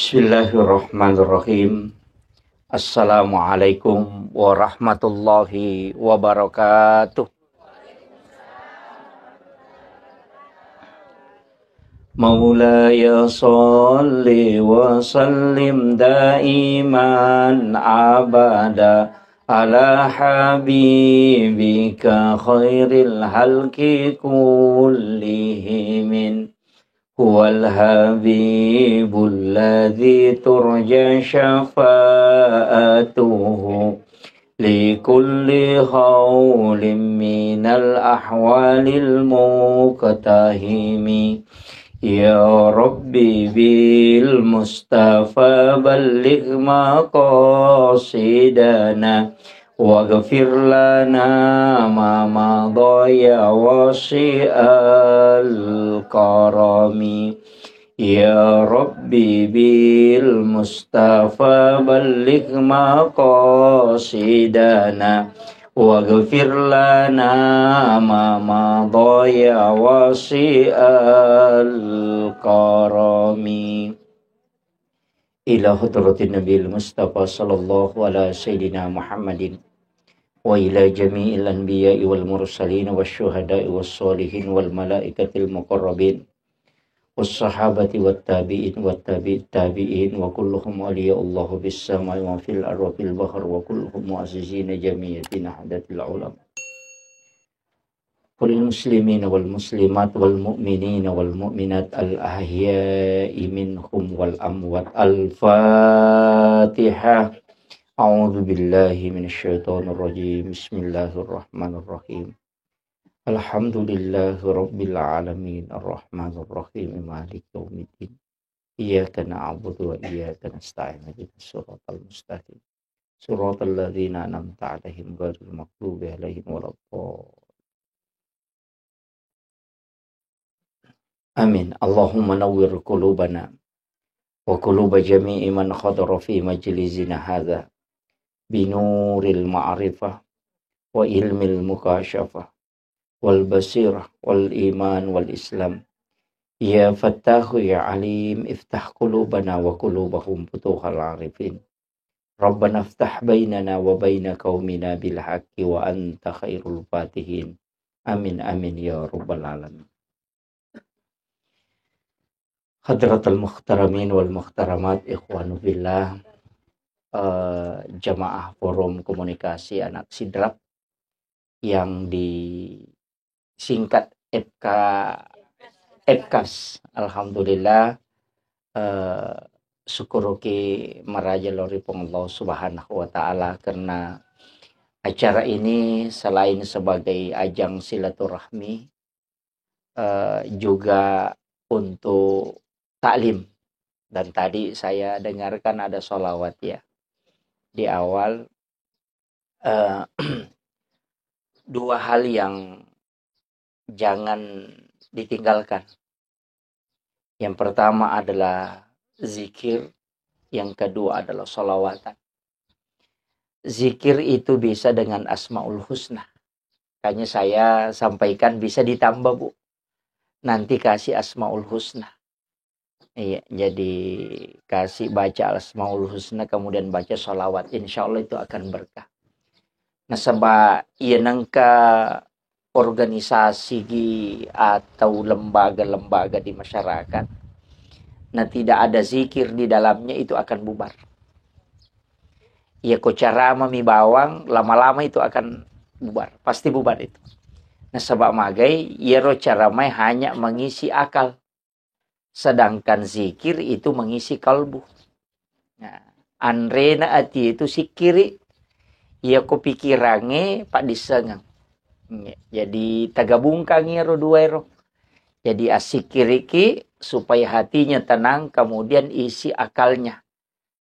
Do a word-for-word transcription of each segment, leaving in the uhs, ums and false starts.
Bismillahirrahmanirrahim. Assalamualaikum warahmatullahi wabarakatuh. مولاي صل وسلم دائما أبدا على حبيبك خير الخلق كلهم. هو الحبيب الذي ترجى شفاعته لكل هول من الأهوال المقتحم. يا رب بالمصطفى بلغ مقاصدنا واغفر لنا ما مضى يا واسع الكرم. يا رب بالمصطفى بلغ مقاصدنا واغفر لنا ما مضى يا واسع الكرم. إلى حضرة النبي المصطفى صلى الله على سيدنا محمد وإلى جميع الأنبياء والمرسلين والشهداء والصالحين والملائكة المقربين والصحابة والتابعين والتابع التابعين وكلهم أولياء الله في السماء وفي الأرض وفي البحر وكلهم معززين جميعا في نهضة العلماء. وللمسلمين والمسلمات والمؤمنين والمؤمنات الأحياء منهم والأموات. الفاتحة. أعوذ بالله من الشيطان الرجيم. بسم الله الرحمن الرحيم. الحمد لله رب العالمين. الرحمن الرحيم. مالك يوم الدين. إياك نعبد وإياك نستعين. اهدنا الصراط المستقيم. صراط الذين أنعمت عليهم غير المغضوب عليهم ولا الضالين. آمين. اللهم نور قلوبنا وقلوب جميع من حضر في مجلسنا هذا بنور المعرفة وعلم المكاشفة والبصيرة والإيمان والإسلام. يا فتاح يا عليم، افتح قلوبنا وقلوبهم فتوح العارفين. ربنا افتح بيننا وبين قومنا بالحق وأنت خير الفاتحين. آمين، آمين يا رب العالمين. Hadratal muhtaramin wal muhtaramat, ikhwanu fillah, eh, jamaah forum komunikasi anak Sidrap yang disingkat F K, F K A S. Alhamdulillah, eh, syukuruki maraja lao ri Puang Allah Subhanahu wa Ta'ala, karena acara ini selain sebagai ajang silaturahmi, eh, juga untuk taklim. Dan tadi saya dengarkan ada sholawat, ya, di awal. Eh, dua hal yang jangan ditinggalkan. Yang pertama adalah zikir, yang kedua adalah sholawatan. Zikir itu bisa dengan Asmaul Husna. Makanya saya sampaikan bisa ditambah, Bu. Nanti kasih Asmaul Husna. Iya, jadi kasih baca Asmaul Husna, kemudian baca sholawat. Insya Allah itu akan berkah. Nasaba iya nengka organisasi gi atau lembaga-lembaga di masyarakat, nah, tidak ada zikir di dalamnya, itu akan bubar. Iya ko caramah mi bawang, lama-lama itu akan bubar, pasti bubar itu. Nasaba magai, iyaro caramai hanya mengisi akal. Sedangkan zikir itu mengisi kalbu. Nah, anrena ati itu sikkiri, iya ko pikirangnge paddissengeng. Jadi tagabungkang iyaro dua ero. Jadi assikkiriki supaya hatinya tenang, kemudian isi akalnya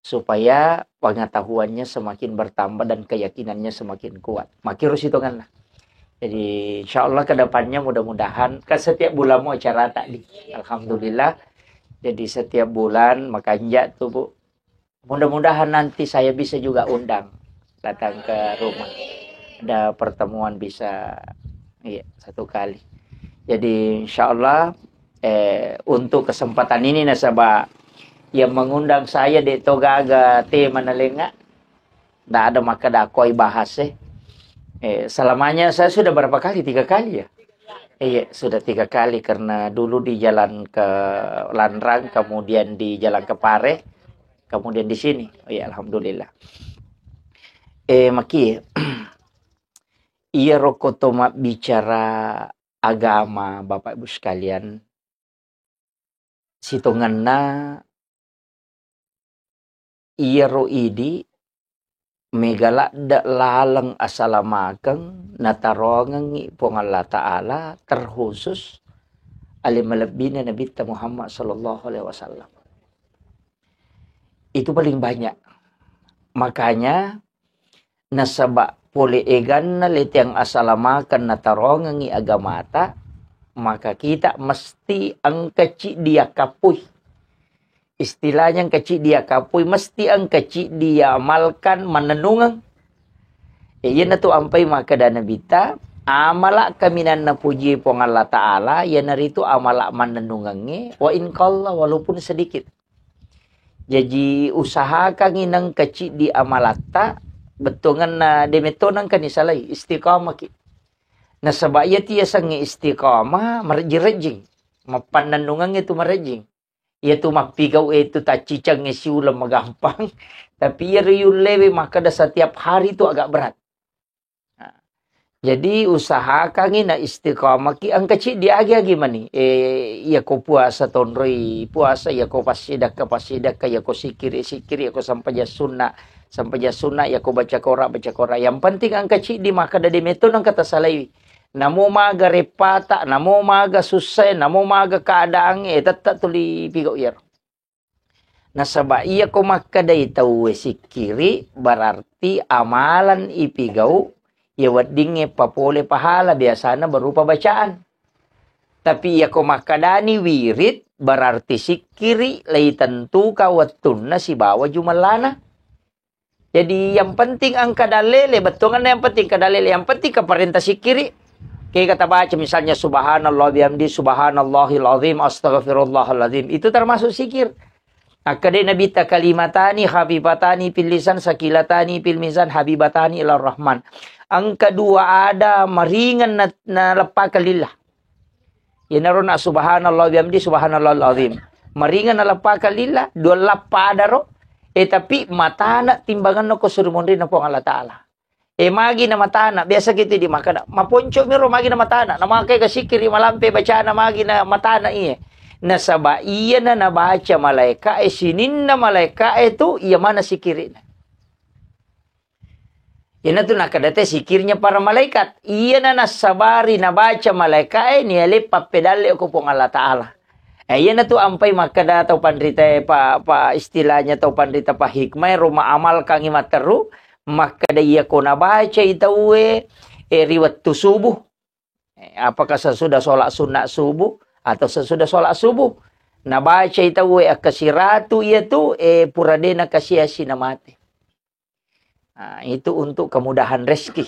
supaya pengetahuannya semakin bertambah dan keyakinannya semakin kuat. Makkiro sitongenna. Jadi insya Allah ke depannya mudah-mudahan, kan setiap bulan mau acara tadi. Alhamdulillah. Jadi setiap bulan makanja tuh, Bu. Mudah-mudahan nanti saya bisa juga undang datang ke rumah. Ada pertemuan bisa, iya, satu kali. Jadi insya Allah, eh, untuk kesempatan ini nasaba Yang mengundang saya de' to gaga tema nalenga. Ndak ada makkeda koi bahas, eh. Eh, selamanya saya sudah berapa kali? Tiga kali ya? Iya, sudah tiga kali karena dulu di Jalan ke Lanrang, kemudian di Jalan ke Pare, kemudian di sini. Oh iya, alhamdulillah. Eh, maki, iya roko to mabbicara agama, Bapak Ibu sekalian, sitongenna iyaro idi mega ladde laleng asalamakeng natarongengngi Puang Allah Ta'ala, terkhusus ale malebbina Nabitta Muhammad sallallahu alaihi wasallam. Itu paling banyak. Makanya, nasaba pole eganna leteang asalamakeng natarongengngi agamata, maka kita mesti engka ciddi yakkappui. Istilahnya engka ciddi yakkappui, mesti engka ciddi yaamalkan mannennungeng. E, iyanatu ampai makkeda Nabitta, amala kaminang napuji Puang Allah Ta'ala, iyanaritu amala mannennungengnge, wa in qalla, walaupun sedikit. Jaji, usahakangngi nengka ciddi amalatta, bettuangenna de metto nengka nisalai, istiqamaki. Nasaba iyatu yasengnge istiqamah, marejjing-rejjing. Mappannennungengnge tu marejjing. Iyatu mappigau e tu taccicengnge siuleng magampang. Tapi iyaro yullewe makkeda setiap hari tu agak berat. Nah, jadi usahakangngi na istiqamaki engka ciddi agi-agi mani. Eh, iyako puasa tonroi puasa, iyako passidakka, passidakka, iyako sikkiri, sikkiri, iyako sampajang sunna, sampajang sunna, iyako baca Quran, baca Quran. Yang penting engka ciddi makkeda de metto nengka tasalaiwi. Namo maga reppata, namo maga sussae, namo maga keadaangnge, eh, tette tuli pigau iyaro. Nasaba iyako makkedai tauwe sikkiri, berarti amalan ipigau, iya weddingnge papole pahala, biasana berupa bacaan. Tapi iyako makkedani wirid, berarti sikkiri, leitentuka wettunna sibawa jumellana. Jadi, yang penting engka dalele, bettuanna yang penting engka dalele, yang penting engka parenta sikkiri. Kega tabaca misalnya, "Subhanallah bihamdi, subhanallahil azim, astaghfirullahalazim." Itu termasuk sikir. Akkadai Nabitta, "Kalimatani khafifatani fil lisan, sakilatani fil mizan, habibatani ilar rahman." Engka dua ada maringan na-, naleppakang lillah. Iyanaro na subhanallah bihamdi, subhanallahil azim. Maringan naleppakang lillah, dua lappa adaro. Eh, tapi matana timbanganna ko suri monrinna Puang Allah Ta'ala. Eh, magi na matana, biasa kita di makkeda, maponco miro magi na matana, na makkeda sikkiri malampe bacana magi na matana iye. Nasaba iyana nabaca malaika e, sininna malaika e tu, iya mana sikkirina. Iyanatu nakkeda te sikkirnya para malaikat. Iyana nassabari nabaca malaikae niale pappedalle ko Puang Allah Ta'ala. Eh, iyanatu ampai makkeda tau panrita, pa, pa istilahnya tau panrita pa hikmah, ro maamalkangi matteru, makkeda iyako nabacai tauwe, eh, ri wettu subuh. Eh, apakah sesudah sholat sunat subuh atau sesudah sholat subuh? Nabacai tauwe akkasiratu iyatu, eh, pura dena kasiasi namate. Nah, itu untuk kemudahan rezeki.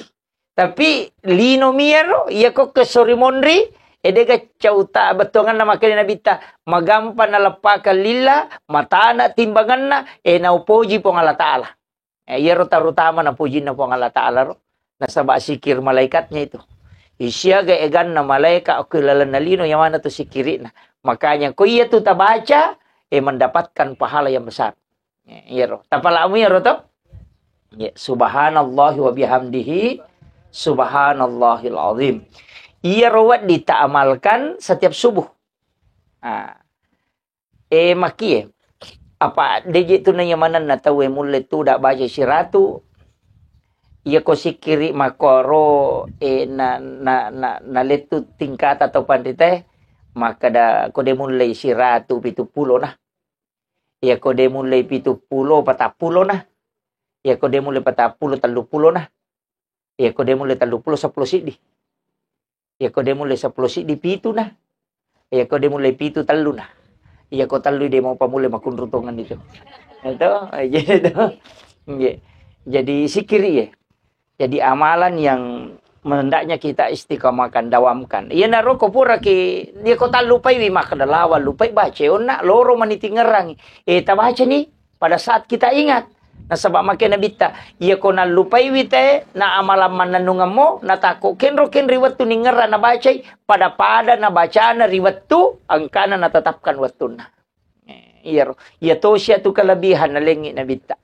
Tapi lino miyaro, iya ko kesori monri, edega cauta bettuanganna makkeda Nabitta, magampa naleppakang lilla, matana timbanganna, e naupoji Puang Allah Ta'ala. Eh, iyaro terutama napojinna Puang Allah Ta'ala ro. Nasaba sikir malaikatnya itu. Isiaga eganna malaikat ko lalenna lino, yang mana tu sikirina. Makanya ko iya tu tabaca, eh mendapatkan pahala yang besar. Ya, iyaro. Tapalamu iyaro to? Ya, subhanallahi wa bihamdihi, subhanallahil azim. Iyaro wedding taamalkan setiap subuh. Ah. Eh, makie. Apa deje tu naiya manenna tauwe mulle tu da baca siratu. Iya ko sikiri makoro, eh, na, na, na, na lettu tingkata tau panritae, makkeda ko de mulle siratu pitu pulo nah. Iyako de mullei pitu pulo, patappulo na. Iyako de mullei patappulo, telluppulo na. Iyako de mullei telluppulo, seppulo siddi. Iyako de mullei seppulo siddi, pitu na. Iyako de mullei pitu, tellu na. Iyako tellu de mau pamulle makunru tongenni tu. Itu, gitu. Nggih. Jadi sikiri ya. Jadi amalan yang Hendaknya kita istiqamahkan, dawamkan. Iyanaro ko puraki, dia ko tallupaiwi makkeda, "Lawa lupai baca, onna loro mani tingerangi." Eh, tabacani pada saat kita ingat. Nasaba make Nabitta, iya ko nallupaiwi te, na amalang mannennungemmu, natakko kenro-kenri wettu ningerang nabacai, pada-pada nabacana ri wettu, engkana natetapkan wettunna. Eh, iyaro. Iya tosi atu kelebihan nalengngi Nabitta.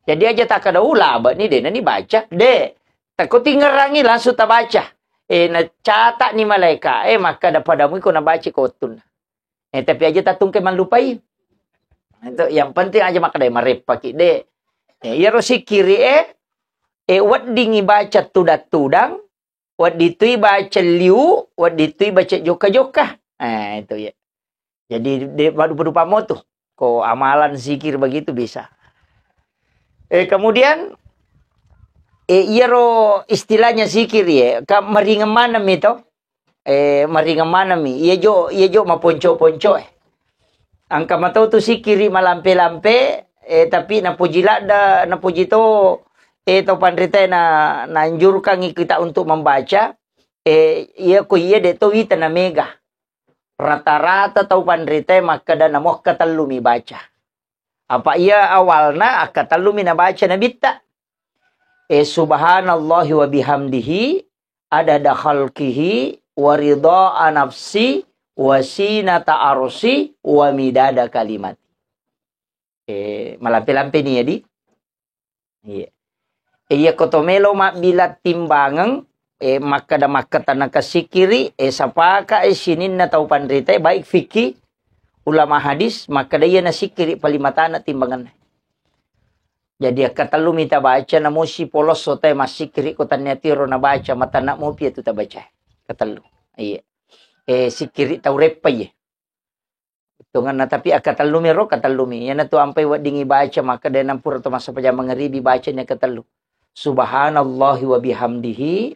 Jadi aja takkeda, "Uh, labani, de nani baca." De. Takko tingerangi langsung tabaca. Eh, nacata'ni malaika, eh, makkeda, "Padamu iko nabaca ko wettunna." Eh, tapi aja tatungke mallupai. Itu yang penting aja makkeda mareppaki, de. Eh, iyaro sikkiri, eh, eh, weddingi baca tudang-tudang, wedding tui baca liu, wedding tui baca jokka-jokka. Eh, itu ya. Jadi, de-, madupa-dupa mo tu. Ko amalan zikir begitu bisa. Eh, kemudian, eh, iyaro istilahnya zikir ya, ka maringeng maneng mi to. Eh, maringeng maneng mi. Iya jo, iya jo maponco-ponco, eh. Engka mato tu sikkiri malampe-lampe, eh, tapi napuji ladda, napuji to, eh, to panrita na, naanjurkangi kita untuk membaca, eh, iya ko iya de to wita na mega. Rata-rata tau panrita makkeda namo akkatellu mi baca. Apa iya awalna akkatellu mi nabaca Nabitta. Eh, subhanallahi wa bihamdihi, adada khalqihi, wa ridha nafsi, wa sinata arsi, wa midada kalimati. Eh, malampe-lampe ni, ya, di? Iya. Eh, iya ko to melo mabbila timbangeng, eh, makkeda-makkeda nakasikiri, eh, sapaka, eh, sininna tau panrita, baik fikih, ulama hadis, makkeda iya nasikiri palimatana timbangenna. Jadi, akkatellu mita baca, namusi polosso te massikiri ko tannia tiro nabaca, matanna mopi tu tabaca. Katellu. Iya. Eh, sikiri tau reppa, iya. Tongenna, tapi akkatellu mi ro, katellu mi. Iyanatu ampai weddingi baca, makkeda nampura to massapajang mangeribi baca ni katellu. Subhanallahi wa bihamdihi,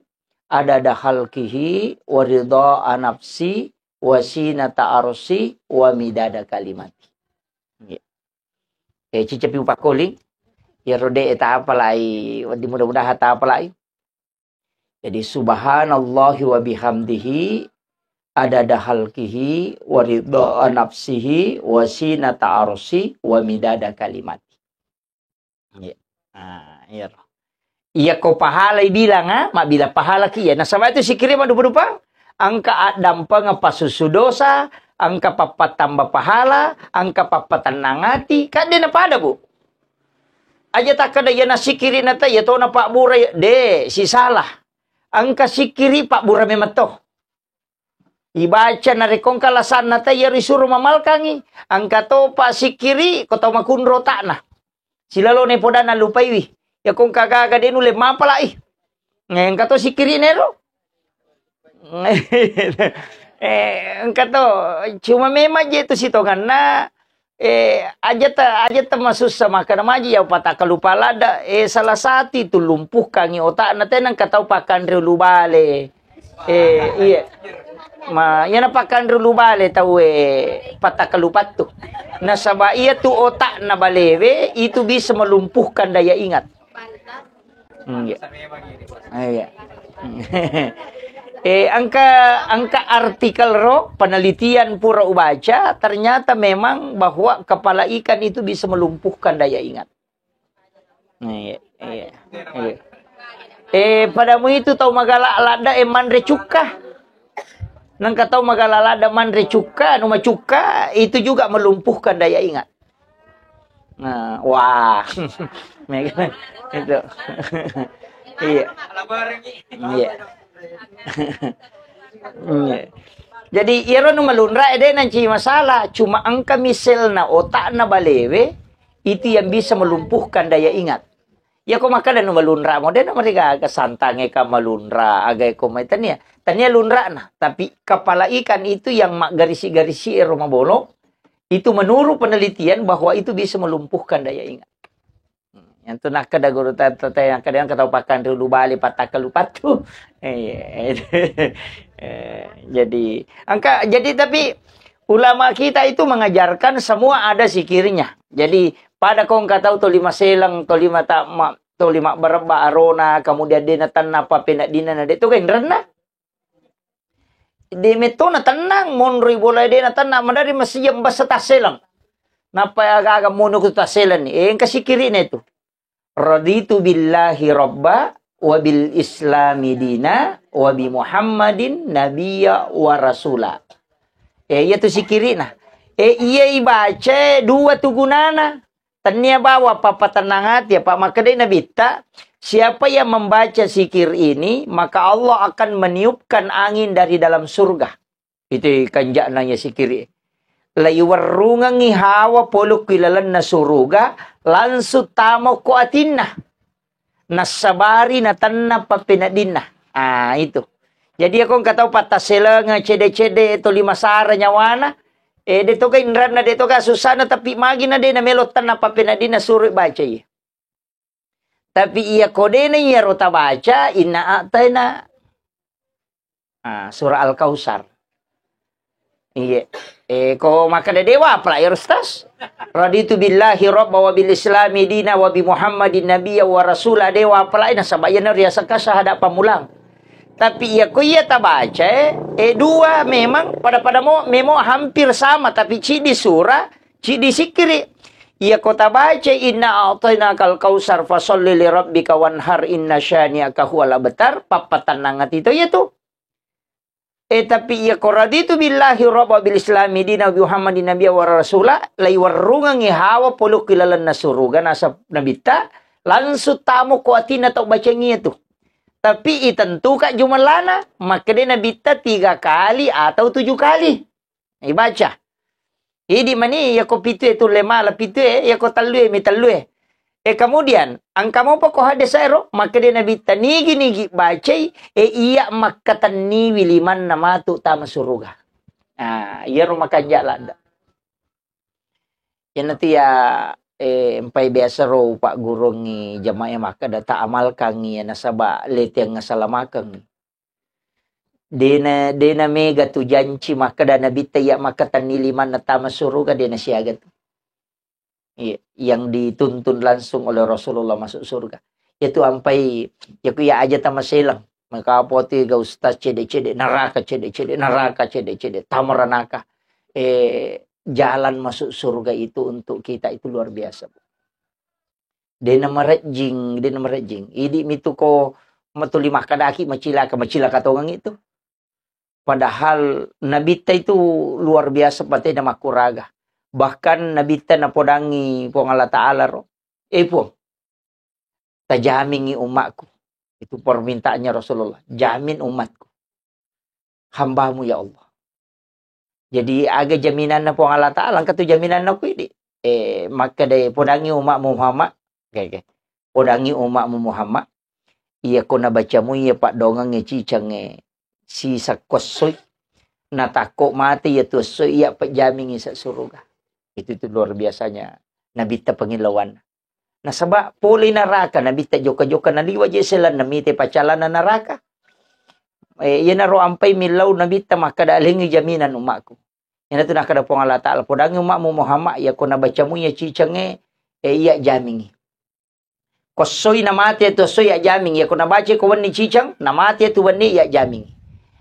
adada khalqihi, wa ridha nafsi, wa sinata arsi, wa midada kalimati. Iya. Eh, cicapi upakkoling. Iyaro de tapalai, wedding mudah-mudahan tapalai. Jadi, subhanallahi wa bihamdihi, adada khalqihi, wa ridha nafsihi, wa sinata arsi, wa midada kalimati. Iya. Ah, iya. Iya ko pahala bilang, ah, mabbila pahala ki iya. Nasaba itu sikiri madupa-dupa. Engka addampeng pasusu dosa, engka pappatamba pahala, engka pappatennang ati. Kan de napada, Bu. Aja takkeda iya nasikiri nata iya tona pabbura, de, sisalah. Engka sikiri pabbura memang to. Ibaca narekko engka lasanna ta iyaro isuro mamalkangi, engka topa sikkiri ko tau makunro otakna. Silalone podanna lupaiwi. Iya ko engka gaga de nulle mapalai. Eh, engka to sikkiri nero. Eh, engka to, cuma memang je tu sitonganna, eh, aja ta, aja ta masussa makkeda maji ya patakalupa ladda, eh, salah satu itu lumpuhkangi otakna, tenang ka tau pakanre ulu bale. Eh, iya. Ma, iyana pakanre ulu bale tau, eh, patakalupattu. Nasaba iya tu otakna balewe itu bisa melumpuhkan daya ingat. Hmm, iya. Ah, iya. Eh, engka, engka artikel ro, penelitian pura ubaca, ternyata memang bahwa kepala ikan itu bisa melumpuhkan daya ingat. Nah, iya, iya, iya. Eh, padamu itu tau magala ladda, eh, manre cukka. Nengka tau magala ladda manre cukka, anu macukka, itu juga melumpuhkan daya ingat. Nah, wah. Mega. Itu. Iya. Iya. Iya. Jadi, iyaro nu malunra ede nanci masalah. Cuma engka misalna otakna balewe, itu yang bisa melumpuhkan daya ingat. Iya ko makkeda nu malunra mo, de na marigaga santange ka malunra, aga ko mai tania. Tania lunrana, tapi kepala ikan itu yang maggarisi-garisi ero mabolong, itu menurut penelitian bahwa itu bisa melumpuhkan daya ingat. Hmm, yang tu nakkeda guru ta-, ta-, ta-, yang kadang kata pakan dulu balik patah ke lupa tu. Eh, eh, jadi, angka, jadi tapi ulama kita itu mengajarkan semua ada zikirnya. Jadi, pada kong kata tu lima selang, tu lima tak ma-, toli mabbarebba arona, kemudian de natenna pappeneddinna, na de to kainrenna. De metto natennang, monroi bola de natenna, madari masijang basa tasseleng. Nappa aga-aga mono ku tasseleng ni. Eh, engka sikirina itu. Raditu billahi rabba wa bil islami dina wa bi Muhammadin nabiyya wa rasula. Eh, iya tu sikirina. Eh, iya ibaca dua tu gunana. Tennia bawa pappatennang ati, apa makkedai Nabitta, siapa yang membaca zikir ini, maka Allah akan meniupkan angin dari dalam surga. Itu kanja'na ya sikiri. Laiwerrungengngi hawa polokku ilalenna suruga, langsung tamo ko atinna. Nassabari natenna pappeneddinna. Ah, itu. Jadi, ako engka tau pattasselengeng cede-cede toli masara nyawana, eh, de toga inranna, de toga susana, tapi magina de namelo tenna pappeneddinna suro baca iya. Tapi iya ko dena iyaro tabaca, inna a'taina. Ah, surah Al-Kautsar. Iya. Eh, ko makkeda dewa apala ya Ustaz? Raditu billahi rabba wa bil islami dina wa bi Muhammadin nabiyya wa rasula, dewa apala nasaba iyana riasaka sahada pamulang. Tapi iya ko iya tabaca, eh, eh, dua memang pada-pada mo, memo hampir sama, tapi cidi surah, cidi sikiri. Iya ko tabaca inna a'tainakal kautsar fasalli li rabbika wanhar inna syani'aka huwal abtar, pappatennang ati to iya tu. Eh, tapi iya ko raditu billahi rabba bil islami dina wa bi Muhammadin nabiyya wa rasula, laiwerrungengngi hawa polokku ilalenna suruga, nasab Nabitta, langsung tamo ko atinna tau bacangi iya tu. Tapi itentuka jumellana, makkeda Nabitta tiga kali atau tujuh kali. Ibaca. Idi mani, iya ko pitu e tulle mala pitu e, iya ko tellu e mi tellu e. Eh, kemudian, engka mopa ko hadis ero, makkeda Nabitta nigi-nigi bacai, eh, iya makkatenniwi limanna matu tama suruga. Ah, iyaro makanja ladda. Iyanatu ya, eh, empai biasa ro pagguruangngi jamaah makkeda ta amalkangngi ya nasaba letiang ngasalamakeng. Dena, dena mega tu janci makkeda Nabitta iya makkatenni limanna tama suruga, dena siaga tu. Iya, yang dituntun langsung oleh Rasulullah masuk surga. Yaitu ampai, yaku iya aja tamaselang. Maka apa tu ga ustaz cede-cede neraka, cede-cede neraka, cede-cede tamaranaka. Eh, jalan masuk surga itu untuk kita itu luar biasa. Dena marejjing, dena marejjing. Idi mitu ko matuli makkadaki macilaka, macilaka tongang itu. Padahal Nabitta itu luar biasa patena makkuraga. Bahkan Nabitta napodangi Puang Allah Ta'ala ro, "Eh, Puang, tajamingi umatku." Itu permintaannya Rasulullah. "Jamin umatku. Hambamu ya Allah." Jadi aga jaminanna Puang Allah Ta'ala, engka tu jaminanna ku idi. Eh, makkeda, "Podangi umatmu Muhammad." Oke, oke. "Podangi umatmu Muhammad. Iya ko nabacamu iya paddoangengnge cicangnge sisakko essoi. Natakko mate iya tu essoi iya pejjamingi sa suruga." Itu tu luar biasanya Nabitta pengilauan. Nasaba pole naraka, Nabitta jokka-jokka naliwa je selanna mite pacalana naraka. Eh, iyanaro ampai millau Nabitta makkeda, "Alengngi jaminan umatku." Iyanatu nakkeda Puang Allah Ta'ala, "Podangi umatmu Muhammad, iya ko nabacamu iya cicangnge, eh, iya jamingi. Ko essoi namate tu essoi iya jamingi, iya ko nabaca ko wenni cicang, namate tu wenni iya jamingi."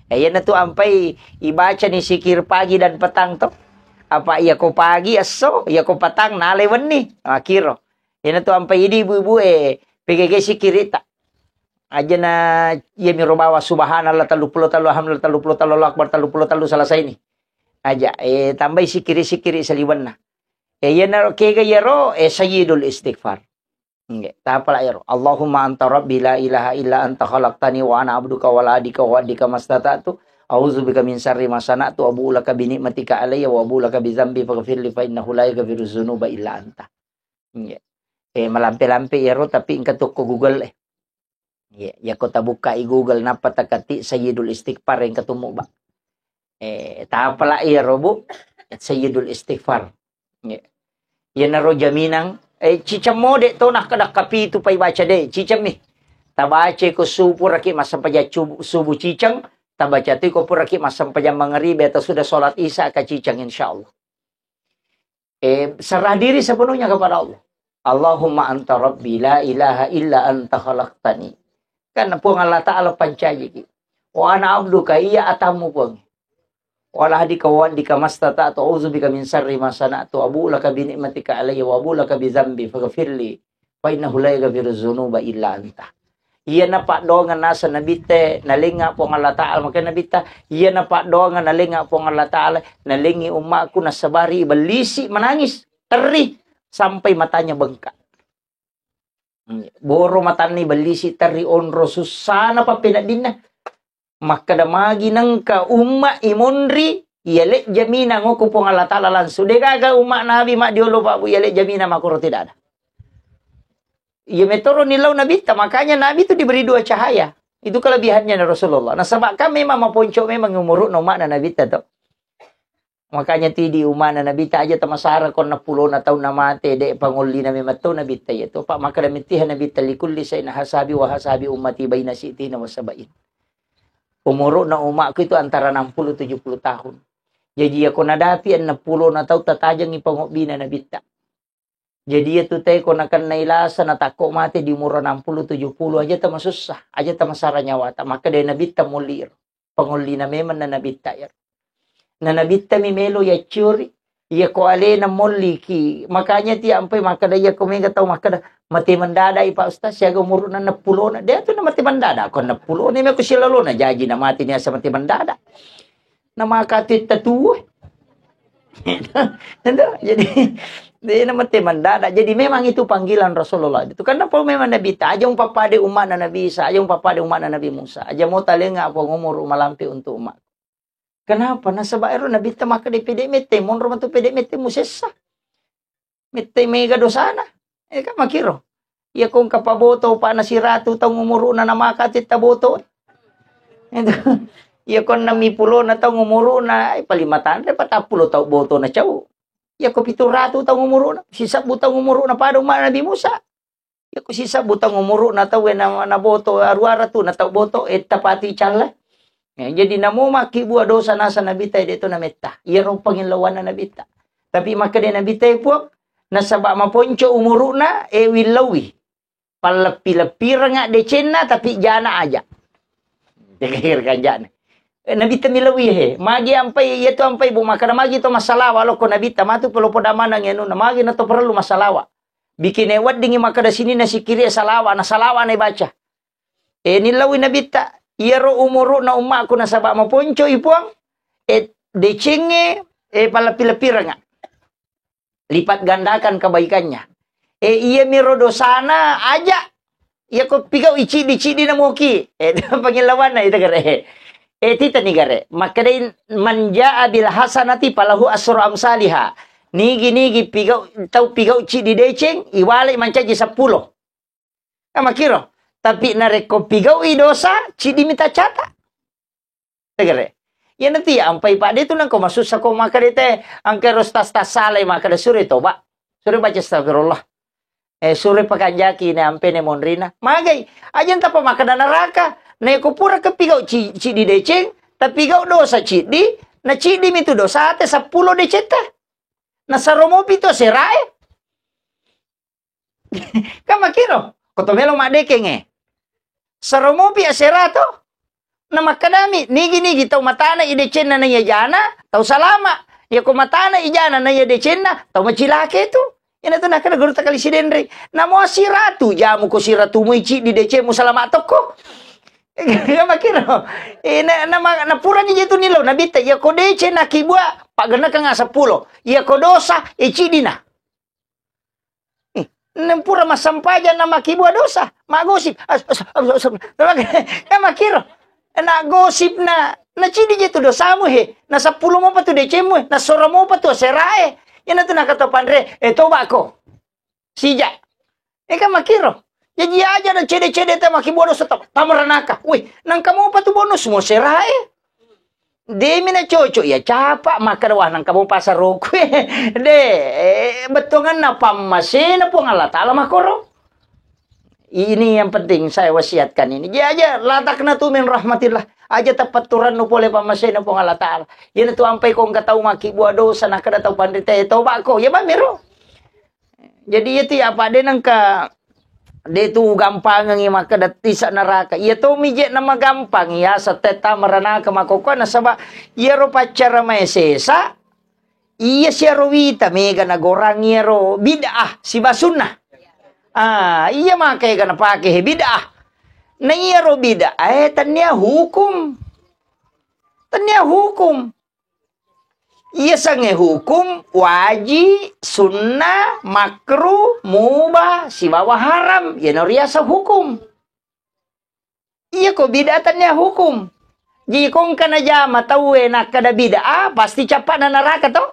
Eh, iyanatu ampai ibacani sikir pagi dan petang to. Apa iya ko pagi esso, iya ko petang nalai wenni. Akiro. Iyanatu ampai idi ibu-ibu e P G G sikirita. Aja na iya miro bawa subhanallah tellu puluh tellu, alhamdulillah tellu puluh tellu, Allahu akbar tellu puluh tellu, selesai ni. Aja, eh, tambai sikiri-sikiri saliwenna. Eh, iyanaro kega iyaro, eh, sayyidul istighfar. Nggih, tapala iyaro. Allahumma anta rabbi la ilaha illa anta khalaqtani wa ana abduka wa la adika wa adika mastata'tu. A'udzubika min syarri ma sana'tu, abu'u laka bi ni'matika alayya wa abu'u laka bi dzambi faghfirli fa innahu la yaghfiru dzunuba illa anta. Iya. Eh, malampe-lampe iyaro, tapi engka tokko Google, eh. Iya, iya ko tabukkai Google, nappa taketik Sayyidul Istighfar, engka tummu, Ba. Eh, tapala iyaro, Bu, Sayyidul Istighfar. Iya. Iyanaro jaminang, eh, ciceng mode to nakkadakkapi tu pai baca de, ciceng mi. Tabaca ko subuh raki massempajang subuh, subuh ciceng, tabaca tu ko puraki massempajang mangarib atau sudah sholat isya ka ciceng, insyaallah. Eh, serah diri sepenuhnya kepada Allah. Allahumma anta rabbi la ilaha illa anta khalaqtani. Kan Puang Allah Ta'ala pancajiki. Wa ana abduka, iya atammu, Puang. Wa ala ahdika wa wa'dika mastata'tu, a'udzubika min syarri ma sana'tu, abu'u laka bi ni'matika alayya wa abu'u laka bi dzambi faghfirli fa innahu la yaghfiru dzunuba illa anta. Iyana paddoangeng naseng Nabitta nalengnga Puang Allah Ta'ala, makanya Nabitta, iyana paddoangeng nalengnga Puang Allah Ta'ala, nalengngi ummaku nasabari ibellisi manangis, terri sampai matanya bengkak. Boro matanni bellisi terri onro sussana pappeneddinna. Makkeda magi nengka umma imonri, iya le jamina ngoko Puang Allah Ta'ala langsung. Degaga umma Nabi maddiolo, Pak, Bu, iya le jamina makoro tidak ada. Iya metoro nilau Nabitta, makanya Nabi itu diberi dua cahaya. Itu kelebihannya Rasulullah. Nasaba kan memang maponco memang umuruna ummana Nabitta to. Makanya tidi umana Nabitta aja tamasara ko enneppulona taunna mate, de pangollina memang to Nabitta iya to. Pak, makkeda mittiha Nabitta, likulli saina hasabi wa hasabi ummati baina sitina wa sabain. Umuruna umakku itu antara enam puluh tujuh puluh tahun. Jadi iya ko nadapi enneppulona tau tatajengi pangobbina Nabitta. Jadi iya tu te ko nakennai lasa natakko mate di umur enam puluh tujuh puluh aja tamasussa, aja tamasara nyawata. Makkeda Nabitta molli iro. Pangollina memang na Nabitta iyaro. Na Nabitta mi melo yacciori, iya ko alena molliki. Makanya ti ampai makkeda iya ko mega tau makkeda, "Mate mendadak i, Pak Ustaz, siaga umuruna enneppulona." Dia tu na mate mendadak, ko enneppulona, me ko silalona jaji na mate ni asa mate mendadak. Na maka titta tuwe. Itu, jadi, dia na mate mendadak. Jadi memang itu panggilan Rasulullah. Itu karena apa memang Nabitta, aja umpapade ummana Nabi Isa, aja umpapade ummana Nabi Musa. Aja mo talenga apa ngomoro malampe untuk umat. Kenapa? Nasaba ero Nabitta makkeda pede mette, monro matu pede mette musessa. Mette mega dosana. Eh, kan makiro. Iya ko engka paboto, pa na siratu taung umuruna na maka titta boto. Itu. Iya ko enam pulona taung umuruna, eh, paling matanre patappulo taung boto na cau. Iya ko pitu ratu taung umuruna, sisebbu taung umuruna pada umma Nabi Musa. Iya ko sisebbu taung umuruna tau na, na boto, aruara tu na tau boto, eh, tapati calla. Eh, jadi namo makkibua dosa nasa Nabitta, de to nametta. Iyaro pangillauanna Nabitta. Tapi makkeda Nabitta, eh, Puang, nasaba maponco umuruna, eh, willauwi. Palleppi-leppirengnga decenna, tapi jana aja. Jaga ganjana. Eh, Nabitta millaui, he. Magi ampai, iya tu ampai, Bu, makkeda magi to massalawa, lokko Nabitta, matu pelo poda maneng anu, na magi na to perlu massalawa. Bikine weddingngi makkeda sininna sikkiri salawa, na salawa na ibaca. Eh, nillaui Nabitta, iyaro umuruna ummaku nasaba maponco i Puang, eh, decengnge, eh, palleppi-leppirengnga. Lipat gandakan kebaikannya. Eh, iya miro dosana aja. Iya ko pigau i ciddi-ciddi na moki. Eh, pangillawanna itu gare. Eh, tita ni gare. Makkedai, "Man jaa bil hasanati falahu asru amsaliha." Nigi-nigi pigau, tau pigau ciddi deceng, iwale mancaji seppulo. Kan makkiro. Tapi narekko pigau'i dosa, ciddimi taccata. Tegere. Iya nanti ampai pade tu nangko masussa ko makkeda te, angke ros tas-tas salai makkeda sure toba. Sure baca astagfirullah. Eh, sure pakanjaki ne ampe ne monrina. Magai, aja tapa makkeda neraka. Neko pura kepigau ci-, ciddi deceng, tapi gau dosa ciddi, na ciddimi tu dosa te seppulo decetta. Na saromopi tu aserae. Kan makkiro, ko to melo maddekengnge. Saromopi asera to. Na makkedami, nigi-nigi tau matana i decenna na iya jana, tau salama. Iya ko matana i jana na iya decenna, tau macilake tu. Ina tu nakkeda guru takali sidenre. Namo siratu, jamu ko siratu mu i ciddi decemu salama tokko. Kan makkiro. Eh, na, na, ma-, na purani je tu nilo, Nabitta, iya ko deceng nakibua, paggennekengnga seppulo. Iya ko dosa, e ciddina. Eh, nempura massampajang na makkibua dosa, maggosip. As-, as-, as-, as-, kan makkiro. Na gosip na, na ciddi je tu dosamu he, na seppulo mopa tu decemu he, na soro mopa tu aserae. Ina tu nakata panre, eh, toba ko. Sija. Eh, kan makkiro. Jaji aja na cede-cede ta makkibua dosa ta-, tamaranaka. Wih, nangka mopa tu bonus mo serae. Demi na cocok ya capa makkeda wah nangka mo pasarokue. De, eh, bettuanganna pammasena Puang Allah Ta'ala makkoro. Ini yang penting saya wasiatkan ini. Dia aja latakna tu min rahmatillah. Aja tapatturannu pole pammasena Puang Allah Ta'ala. Iyana tu ampai ko engka tau makkibua dosa, nakkeda tau panrita, eh, toba ko. Ya bamiro. Jadi iya tu ya, apa de nengka de tu gampangengi makkeda tisa neraka. Iya to mi je na magampang ya, sette tama ranaka makokkoe, nasaba iyaro paccara mae sesa, iya siaro wita mega nagorang iyaro bid'ah siba sunnah. Ah, iya maka ega napake he bid'ah. Na iyaro bid'ah, eh, tennia hukum. Tennia hukum. Iya sange hukum, waji, sunnah, makruh, mubah, sibawa haram. Iyana riaseng hukum. Iya ko bid'ah tennia hukum. Jadi ko engka najama tauwe nakkeda bid'ah, pasti cappa'na naraka to?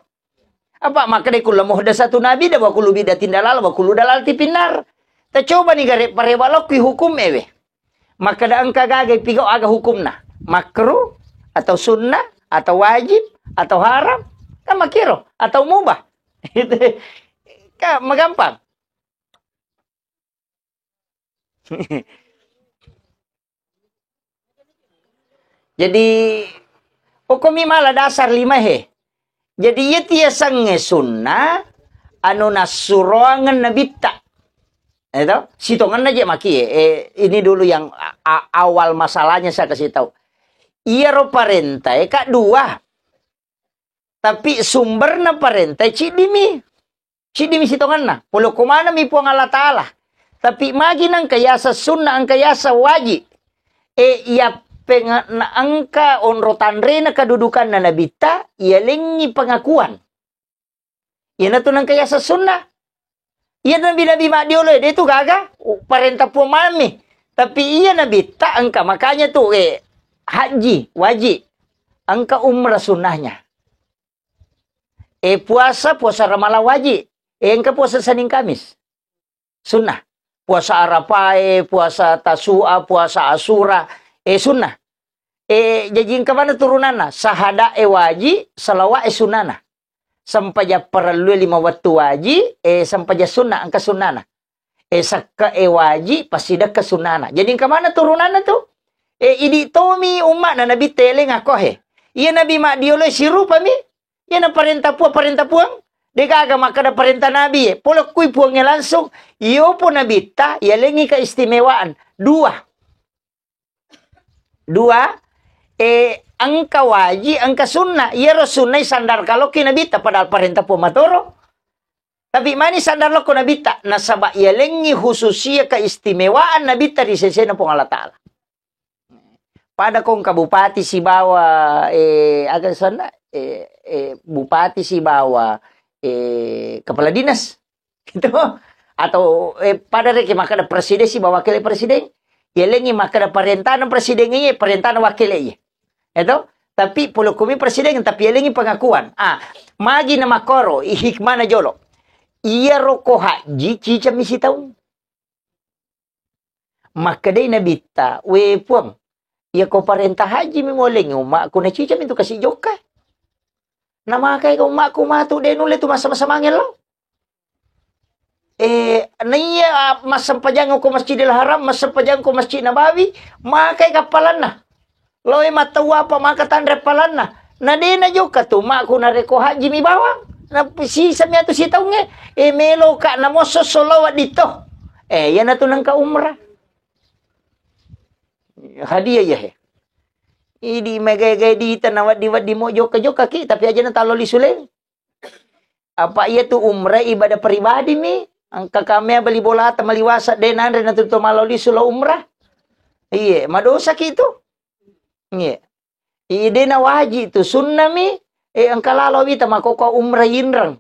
Apa makkeda kullu muhdatsatun bid'ah wa kullu bid'atin dalalah wa kullu dalalatin finnar. Tacobani gare parewa lokki hukum ewe. Makkeda engka gaga pigau aga hukumna. Makruh atau sunnah atau wajib atau haram. Kan makiro atau mubah. Itu kan magampang. Jadi, pokokmi mala dasar lima he. Jadi, iya tiasengnge sunnah, anu nassuroangeng nabitta. Eh, to? Sitongenna je maki, eh, ini dulu yang a-, a-, awal masalahnya saya kasih tahu. Iyaro parentae, Kak, dua. Tapi sumberna parentae ciddimi. Ciddimi sitongenna. Pole ko manengmi Puang Allah Ta'ala. Tapi magi nengka yaseng sunna, engka yaseng waji. E, iya peng-, na engka onro tanrena kedudukanna nabitta, iyalengngi pengakuan. Iyanatu nengka yaseng sunna. Iya nabi-nabi maddiolo, de tu gaga, parenta Puang mami. Tapi iya nabitta engka, makanya tu, eh, haji, waji. Engka umrah sunnahnya. Eh, puasa, puasa Ramalang waji. Eh, engka puasa Senin Kamis. Sunnah. Puasa Arafae, puasa Tasu'a, puasa Asura, eh, sunnah. Eh, jaji engka mana turunanna? Sahada e waji, salawa e sunnana. Sempajang parellue lima wettu waji, eh, sempajang sunna, engka sunnana. Eh, sakka e waji, passidekka sunnana. Jadi engka mana turunanna tu? Eh, idi tomi umma'na Nabi teleng akko he. Iya Nabi maddiolo sirupami. Iyana parenta Puang, parenta Puang. Degaga makkeda parenta Nabi e. Pole kui Puangnge langsung, iyopo Nabitta, iyalengngi keistimewaan. Dua. Dua, eh, engka waji, engka sunna. Iyaro sunna isandar kaloki Nabitta, padahal parenta Puang matoro. Tapi mani sandar lokko Nabitta, nasaba iyalengngi khususia keistimewaan Nabitta ri sesena Puang Allah Ta'ala. Pada kongka bupati sibawa, eh, aga sanna, eh, eh, bupati sibawa, eh, kepala dinas. Gitu. Atau, eh, pada reke makkeda presiden sibawa wakil presiden. Yalengi makkeda parentana presiden iye, parentana wakil iye. Itu. Tapi polokomi presiden, tapi yalengi pengakuan. Ah, magi na makoro, i hikmana jolo. Iya roko haji, cicami sitaung. Makkedai Nabitta, "We Puang, iya ko parenta haji mi molengi ummakku, na cicami tu kasi jokka. Na makai ko ummakku matu de nulle tu masa-masa mangel lo." Eh, naiya, ah, massempajang ko Masjidil Haram, massempajang ko Masjid Nabawi, makai kappalanna. Loi mattawwa apa maka tanre palanna. Na de na jokka tu makku narekko haji mi bawang. Na sisami atu sitaungnge, eh, melo ka na mosso solo wedding to. Eh, iyana tu nengka umrah. Hadiah ya he. Idi megai-gai di tanah weddi-weddi mo jokka-jokka ki, tapi aja na talo lisuleng. Apa iya tu umrah ibadah pribadi mi? Engka kamea beli bola ta maliwasa de nanre na tu to malo lisu lo umrah. Iye, madosa ki tu. Iye. Ide na waji tu sunna mi, eh, engka lalo wita makoko umrah inreng.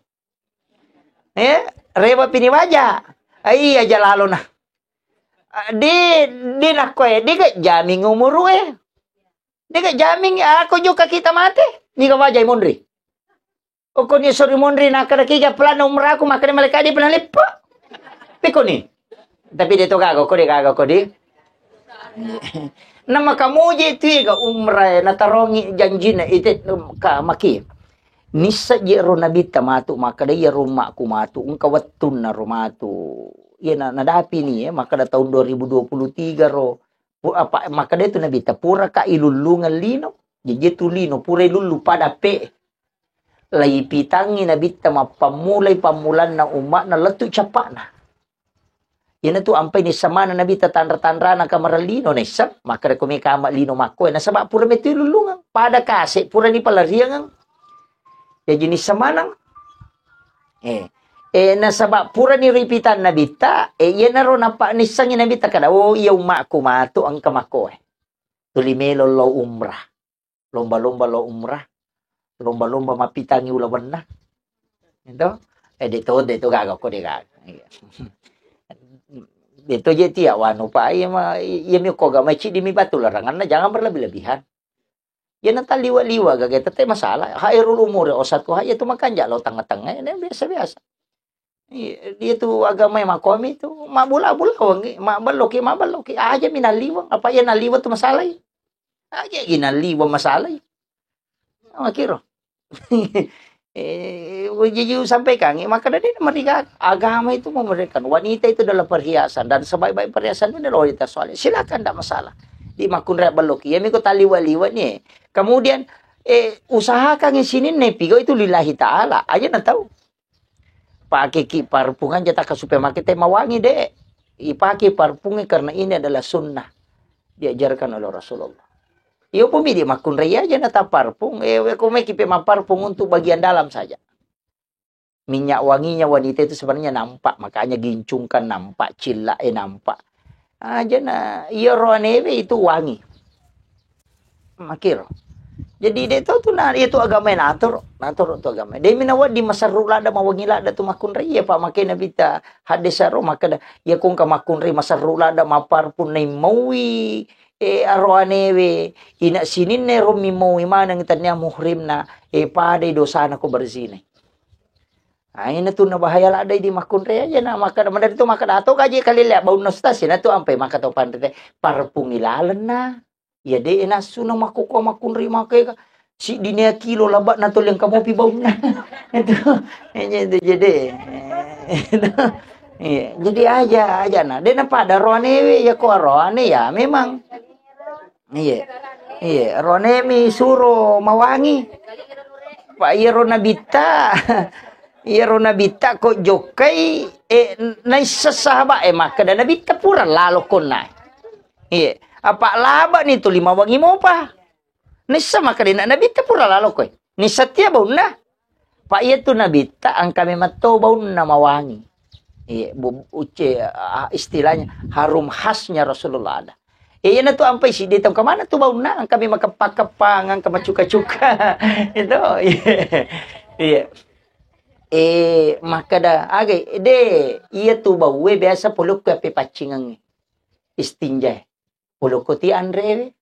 Eh, rewa pini waja. Ai aja lalo na. Ah, de, de nakko e, de ga jaming umuru e. De ga jaming, ako jokka kita mate, niga wajai monri. Okko ni sori monri, nakkeda kiga pelanna umraku, makkeda malaika de pernah leppa. Pekko ni. Tapi de to gaga ko, de gaga ko de. Na makamoje tu ga umrah, na tarongi janjina ite ka maki. Nissa je ro nabitta matu, makkeda iya ro ummaku matu, engka wettunna ro matu. Iya na, nadapi ni, eh, makkeda tahun dua ribu dua puluh tiga ro. Pu-, apa, makkeda tu nabitta, pura ka ilullungeng lino. Jaji tu lino, pura ilullu pada pe. Laipitangngi Nabitta mappammulai pammulanna umma'na lettu cappa'na. Iyanatu ampai nisseng maneng Nabitta tanra-tanrana kamarellino, naisseng. Makkeda ko meka ama lino makkoe, nasaba pura metu lullungeng. Pada kase purani palariangeng. Jaji nisseng maneng. Eh, eh, nasaba purani ripitang Nabitta, eh, iyanaro nappa nissengngi Nabitta kada, "Oh, iya ummaku matu engka makkoe. Tuli melo lo umrah." Lomba-lomba lo umrah, lomba-lomba mappitangngi ulawenna. Itu, eh, de to, de to gaga ko de gaga. Iya. De to je tia wanu pa, iya ma, iya mi ko ga mai cidi mi batu laranganna, jangan berlebih-lebihan. Iya na taliwa-liwa gaga tete masalah. Hairul umur osatu ha, iya tu makanja lo tengah-tengah, ini biasa-biasa. Iya, dia tu agama yang makomi tu, mabula-bula wangi, mabelloki, mabelloki. Aja mi naliwang, apa iya naliwang tu masalah. Aja gi naliwang masalah. Makiro. Eh, jujur sampaikan, maka dari mereka agama itu memberikan wanita itu adalah perhiasan dan sebaik-baik perhiasan itu adalah wanita soleh. Silakan, tidak masalah. Di makunrai belloki, ya miko taliwa-liwa nih. Kemudian eh usahakan sini nih pigo itu lillahi ta'ala. Aja na tahu. Pakeki parfum aja takka supaya make te mawangi, de. Ipake parfumnya karena ini adalah sunnah diajarkan oleh Rasulullah. Iyo pun bidi makkunrai aja na ta parfum, eh, ko meki pe ma parfum untuk bagian dalam saja. Minyak wanginya wanita itu sebenarnya nampak, makanya gincungkan nampak, cilla eh nampak. Aja na, iya rohanewe itu wangi. Makiro. Jadi de to tu na, iya tu agama natur, natur tu agama. De mina wedding maserru ladda, mawangi ladda tu makkunrai, iya pa make Nabitta hadis aro makkeda, iya ko engka makkunrai maserru ladda, maparfum nai maui, eh, aroanewe, ina sininna ero mi maui maneng tania muhrimna, eh, padai dosana ko berzinai. Ah, ina tu na bahaya ladda di makkunrai aja na makkeda, madari tu makkeda, "Atau gaji kali lea baunna ustaz, ina tu ampai maka tau panrite, parfum ilalenna." Iya, de, eh, nassu na makkukua makkunrai makeka. Siddi nia kilo labak na toleng kamopi baunna. Itu, eh, itu jadi, eh, itu. Iya, jadi aja, aja na. De na pada roane we, ya ko roane ya memang. Iya. Iya, roane mi suro mawangi. Pak, iya ro Nabitta. Iya ro Nabitta ko jokkai, eh, naisseng sahabat, eh, makkeda Nabitta pura lalo konna. Iya. Apa laba ni tuli mawangi mopa. Nissa makkeda na Nabitta pura lalo koe. Nissa tia baunna. Pak, iya tu Nabitta engka memang to baunna mawangi. Iya, bu, uce, ah, istilahnya harum khasnya Rasulullah ada. Iya, na tu ampai siddi tau kemana tu baunna, engka memang kepang-kepang, engka macuka-cuka. Itu, iya. Iya. Eh, makkeda, aga, de, iya tu baue biasa polokku appe paccingengnge. Istinja. Polokku ti anrewe.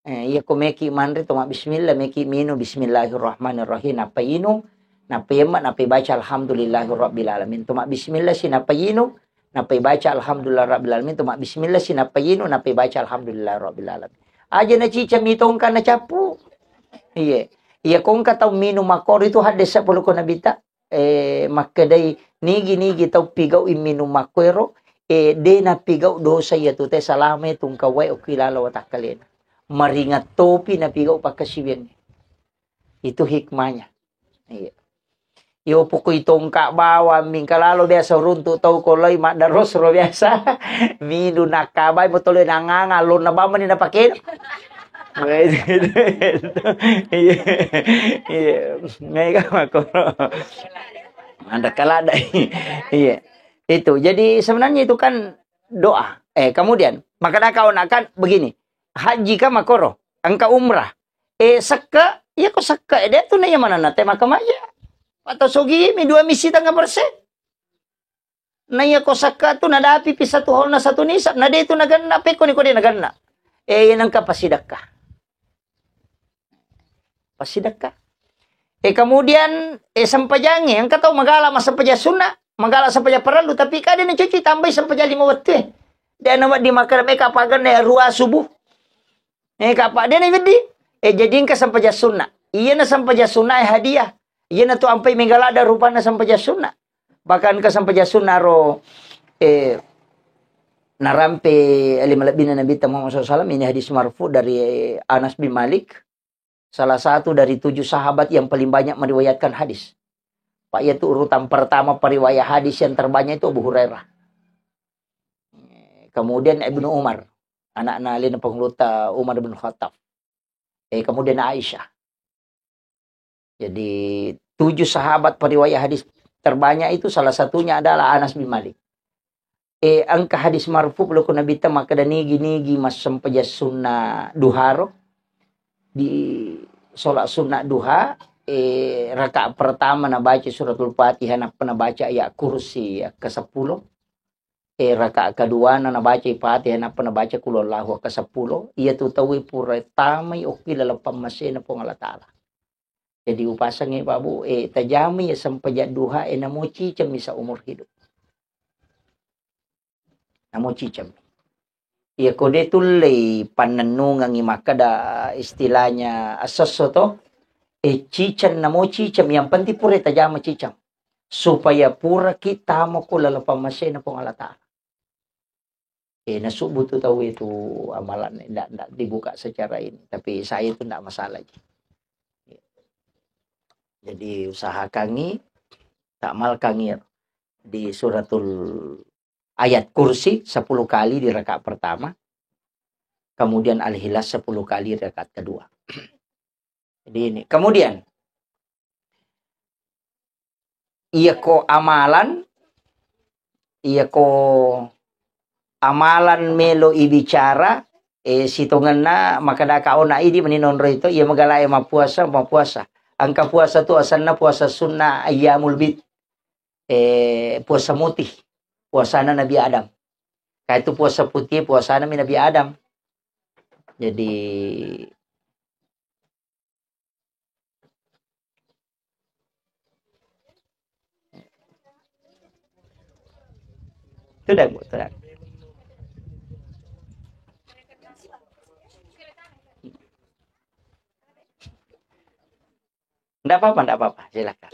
Eh, iya ko meki manre, toma bismillah, meki minum, bismillahirrahmanirrahim, nappa inung, nappa yemma, nappa baca alhamdulillahirabbil alamin. Toma bismillah si, nappa inung, nappa baca alhamdulillah rabbil alamin, toma bismillah si, nappa inung, nappa baca alhamdulillah rabbil alamin. Aja na cica mitongka na cappu. Iya. Iya ko engka tau minum makkoro itu haddesa polokku Nabitta. Eh, makkedai nigi-nigi tau pigau minum makkoero, eh, de napigau dosa iya tu te salama tungka wae okki lalo watakkalena. Maringat topi napigau pakkasiwiang. Itu hikmahnya. Iya. Yo pokoi tongka bawang mingka lalo biasa runtuk tau ko loi maddaros ro biasa. Minum nakkabai motolo nanganga lonna bamani napake. Iya. Iya. Mega makoro. Ada kalada. Iya. Itu. Jadi sebenarnya itu kan doa. Eh, kemudian, maka kau nak kan begini. Haji ka makoro, engka umrah. Eh, sekke, iya ko sekke, eh, de tu na iya manana te maka maja. Atau sogi mi dua misi tengah persen. Na iya ko sekke tu nadapi pi satu holna satu nisab, na de tu naganna, pekko ni ko de naganna. Eh, iya nengka pasidakka. Pasidakka. Eh, kemudian, eh, sempajangnge, engka tau magala massempajang sunna, magala sempajang parellu, tapi kade ni cuci tambai sempajang lima wettu, eh. De na wedding makkeda meka paganna rua subuh. Eh, kapa de na wedding. Eh, jadi engka sempajang sunna. Iya na sempajang sunna, eh, hadiah. Iya na tu ampai mega ladda rupanna sempajang sunna. Bahkan ke sempajang sunna ro, eh, narampe lima lebbina Nabi Muhammad sallallahu alaihi wasallam, ini hadis marfu dari Anas bin Malik. Salah satu dari tujuh sahabat yang paling banyak meriwayatkan hadis. Pak, yaitu urutan pertama periwayat hadis yang terbanyak itu Abu Hurairah. Kemudian Ibnu Umar, anakna alena Panguluta Umar bin Khattab. Eh, kemudian Aisyah. Jadi, tujuh sahabat periwayat hadis terbanyak itu salah satunya adalah Anas bin Malik. Eh, engka hadis marfu' lao ko Nabitta makkeda nigi-nigi massempajang sunna duharo, di sholat sunna duha, eh, rakaat pertama nabaca suratul Fatihah, nappa nabaca ayat kursi ke sepuluh. Eh, rakaat keduana nabacai Fatihah, nappa nabaca Qul Huwallahu ke sepuluh. Iyatu tauwe pura tamai okki laleng pammasena Puang Allah Ta'ala. Jadi upasengngi, Pak, Bu, eh, tajamai ya sempajang duha, eh, namo cicemmi seumur hidup. Namo cicemmi. Iya, ko de tullei pannennungengngi makkeda istilahnya esso-esso to, eh, ciceng namo ciceng, yang penting pura tajama ciceng. Supaya puraki tamo ko laleng pammasena Puang Allah Ta'ala. Eh, nasubbu tu tau itu amalan, ndak, ndak dibuka secara ini. Tapi saya itu ndak masalah ji. Jadi usahakangi, tak malkangi di suratul ayat kursi sepuluh kali di rakaat pertama, kemudian Al-Ikhlas sepuluh kali di rakaat kedua. Jadi ini. Kemudian, iya ko amalan, iya ko amalan melo ibicara, eh, sitongenna makkeda ka ona idi meni nonro itu, iya magala e mappuasa, mappuasa. Engka puasa tu asenna puasa sunnah ayyamul bid. Eh, puasa mutih, puasana Nabi Adam. Kayak itu puasa putih, puasana mi Nabi Adam. Jadi, itu dah, Bu, itu dah. Nggak apa-apa, nggak apa-apa. Silakan.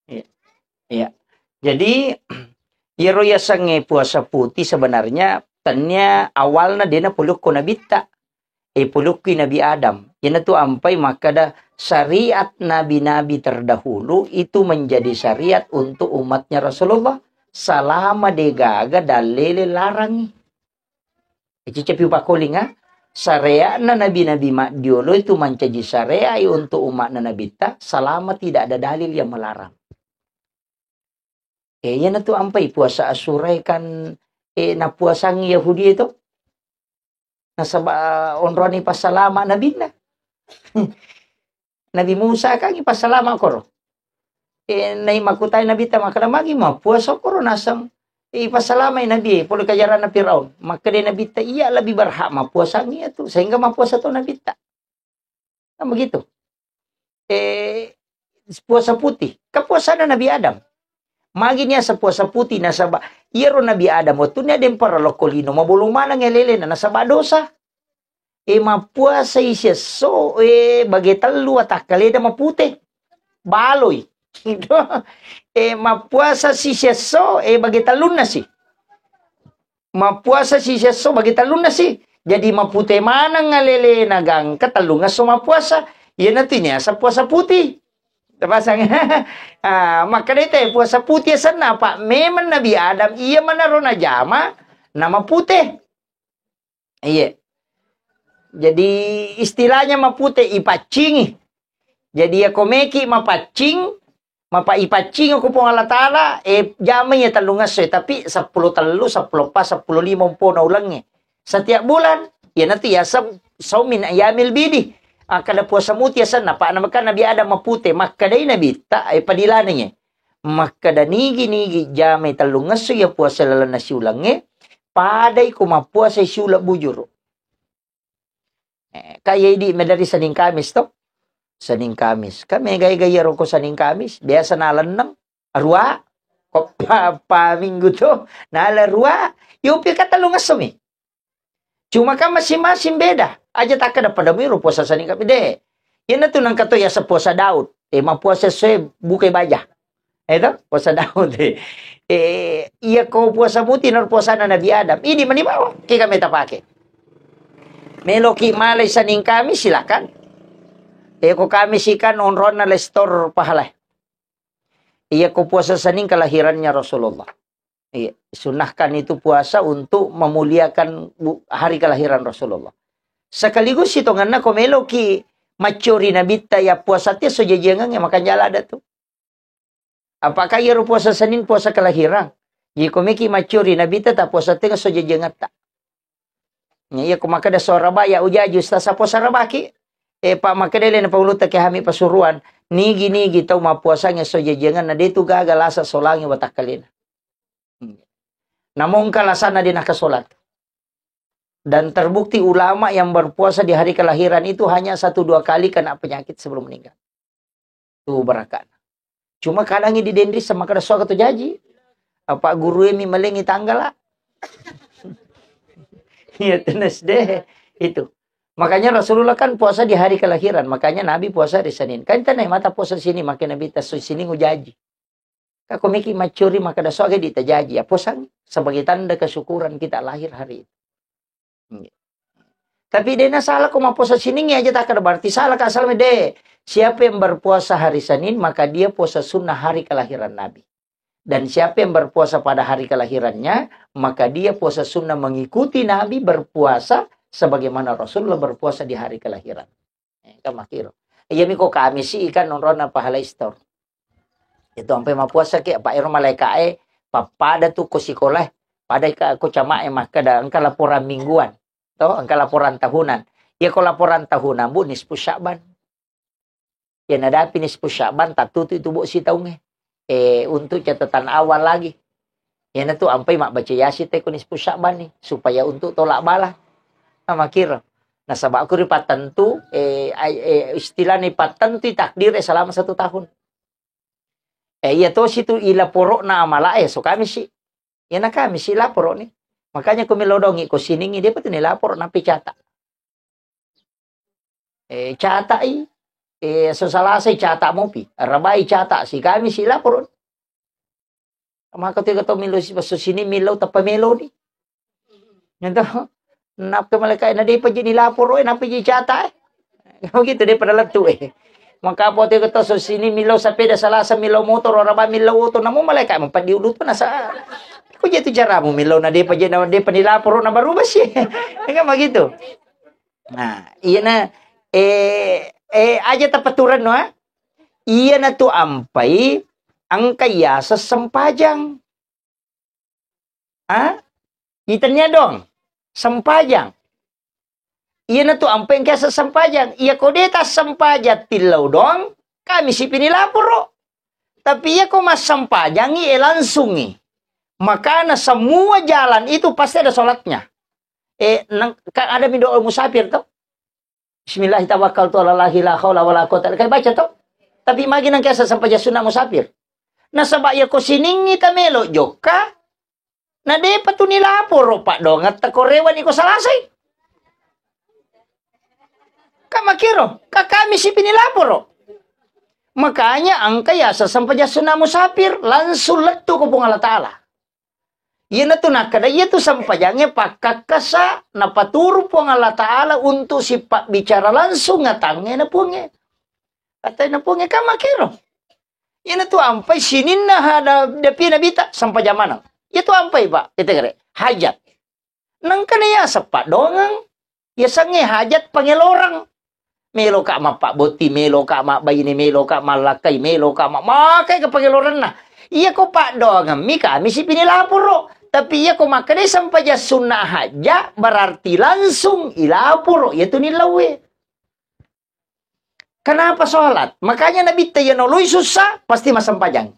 Iya. Iya. Jadi, iyaro yasengnge puasa putih sebenarnya tennia awalna dena pulukku Nabitta. Eh, pulukki Nabi Adam. Iyanatu ampai makkeda syariat nabi-nabi terdahulu itu menjadi syariat untuk umatnya Rasulullah selama degaga dalele larangi. Icicca piu pakkolinga, syariatna nabi-nabi maddiolo itu mancaji syariat untuk umatna Nabitta selama tidak ada dalil yang melarang. Eh, iyanatu ampai puasa Asyura kan, eh, napuasangi Yahudi itu. Nasaba onroni passalama nabinna. Nabi Musa kan ipassalama koro. Eh, nai makutai Nabitta makkeda magi mappuasa koro naseng. Eh, ipassalamai Nabi, pole kajaranna Firaun. Makkeda Nabitta, iya lebih berhak mappuasangi itu. Sehingga mappuasa tu Nabitta. Kan begitu. Eh, puasa putih. Kan puasana Nabi Adam. Magi niaseng puasa putih nasaba iyaro Nabi Adam wettunna dempara lokko lino mabolong maneng elelena nasaba dosa. Eh, mappuasai siesso, eh, bage tellu watakkaleda mapute. Baloi. Eh, mappuasa si siesso, eh, bage tellunna si. Mappuasa si siesso bagi tellunna si. Jadi mapute maneng alelena gangka tellungesso mappuasa. Iyanatu niaseng puasa putih. Tapasang. Ah, makkedai te puasa putih asenna, apa memang Nabi Adam iya manaro najama namapute. Iya. Jadi istilahnya mapute ipaccingi. Jadi ya komeki mapaccing, mapa ipaccing ko Puang Allah Ta'ala, eh, jamai ya tellung esso, tapi seppulo tellu, seppulo eppa, seppulo lima umpona ulengnge. Setiap bulan, iyanatu yaseng saum min ayyamil bidi. Akkada puasa muti asenna, apa namaka Nabi Adam mapute, makkadai Nabitta, eh, padilanengnge. Makkada nigi-nigi jamai tellung esso ya puasa lalenna siulengnge, padai ko mappuasai siuleng bujuru. Eh, ka iya idi medari Senin Kamis to. Senin Kamis. Ka mega-ega iya roko Senin Kamis. Biasa nalenneng. Arua. Ko pa, pa minggu to. Nala rua. Yo pi ka tellung esso mi. Cuma kan masing-masing beda. Aja takkada pada miro puasa Senin Kamis. De. Iyanatu nengka to yaseng puasa Daud. Eh, mappuasa esso e bukai baja. Eh, to? Puasa Daud. Eh, iya ko puasa muti naro puasana Nabi Adam. Idi mani bawang. Kega meta pake. Meloki malai Senin Kamis, silakan. Iya ko Kamis ikan onronna lestor pahala. Iya ko puasa Senin kelahirannya Rasulullah. Iya, sunnahkan itu puasa untuk memuliakan bu-, hari kelahiran Rasulullah. Sekaligus sitonganna ko meloki maccori nabitta ya puasa tia so jajiangan ya makan jala ada tu. Apakah iya ro puasa Senin puasa kelahiran? Jadi ko meki maccori nabitta ta puasa tengah so jajiangatta. Iya ko makkeda so raba ya ujaji ustaz sa puasa rabaki. Eh, Pak, makkeda le na paulutta ke hami pasuruan. Nigi-nigi tau mappuasangnge so jajiangan na detu gaga lasa solangi watakkalena. Namongka lasana de nakasolat. Dan terbukti ulama yang berpuasa di hari kelahiran itu hanya satu dua kali kena penyakit sebelum meninggal. Tu barakana. Cuma kadangi di dendri sama kada suaka tu jaji. Apa guru emi malengi tanggala. Iya, tenes deh. Itu. Makanya Rasulullah kan puasa di hari kelahiran. Makanya Nabi puasa hari Senin. Kan tenai mata puasa sini makin Nabi tasu sini ngujaji. Kako meki maccuri makkeda soga di tajaji, aposang sebagai tanda kesyukuran kita lahir hari itu. Iya. Tapi dena salah ko mappuasa siningi aja takkeda berarti salah ka, salah de. Siapa yang berpuasa hari Senin, maka dia puasa sunnah hari kelahiran Nabi. Dan siapa yang berpuasa pada hari kelahirannya, maka dia puasa sunnah mengikuti Nabi berpuasa sebagaimana Rasulullah berpuasa di hari kelahiran. Eh, kan makkiro. Iya mi ko Kamis i kan onronna pahala istor. Itu ampai mappuasa ke, apa ero malaika e, pappada tu ko sikola, pada ka ko cama e makkeda engka laporan mingguan, to, engka laporan tahunan. Iya ko laporan tahunan, Bu, nisfu Sya'ban. Ya nadapi nisfu Sya'ban, tattutu itu, Bu, sitaunge. Eh, untuk catatan awal lagi. Iyanatu ampai mabbaca Yasin te ko nisfu Sya'ban ni, supaya untuk tolak bala. Nah, makkiro. Nasaba aku ri pattentu, eh, ai-, eh, istilahnya pattentu takdir, eh, selama satu tahun. Eh, iya tosi tu ila poro'na amala, eh, so Kamis si. Iyana Kamis si laporo ni. Makanya ko melo dongi ko siningi, dia patuni laporo napi cata. Eh, cata i. Eh, so Salasa i cata mopi. Rabai cata si, Kamis si laporo ni. Maka tu kata milo si baso sini milo tappa melo ni. Nyanto. Nappa malaikat na depa jadi laporo, eh, nappa jadi cata, eh. Begitu dia pada lettu, eh. Maka apa tu kata so sini milo sepeda Salasa, milo motor, Rabai milo oto, namu malaikat mempat diudup nasa. Kok jadi caramu milo na depa jadi na depa ni laporo na baru basi. Ya kan begitu. Nah, iya na, eh, eh, aja tapaturan no, ah. Iya na tu ampai engka iasa sempajang. Ah? Itennia dong. Sempajang. Iya na tu ampai engka iasa sempajang. Iya ko deta sempajang tillau dong, Kamis si pini laporo. Tapi iya ko massempajangi, eh, langsungi. Makana semua jalan itu pasti ada sholatnya. Eh, nang, kan ada mi doa musafir tuh. Bismillah tawakkaltu ala Allahi la haula wala quwata illa billah. Baca to. Tapi magi nang kiasa sempajang sunna musafir. Nasaba iya ko siningi tamelo jokka, na depa tu nilaporo paddoangetta ko rewani ko Salasai. Ka makkiro, ka Kamis si pinilaporo. Makanya engka yaseng sempajang sunna musafir, langsung lettu ko Puang Allah Taala. Iyanatu nakkeda, iyatu sempajangnge pakkakkasa napaturu Puang Allah Taala untuk sipabbicara langsung atangnge na Puangnge. Atanna Puangnge kan makkiro. Iyanatu ampai sininna hada-, dapi Nabita sempajang maneng. Iyatu ampai, Pak, kita kere hajat. Nengkana yaseng paddoangeng. Yasengnge hajat pangeloreng. Meloka mappabbotting, meloka mabbaine, meloka mallakkai, meloka ma-, makkega pangelorenna. Iya ko paddoangemmi Kamis si pinilaporo. Tapi iya ko makkeda sempajang sunna hajja, berarti langsung ilaporo iyatu nillauwe. Kenapa sholat? Makanya Nabitta iya noloi sussa, pasti massempajang.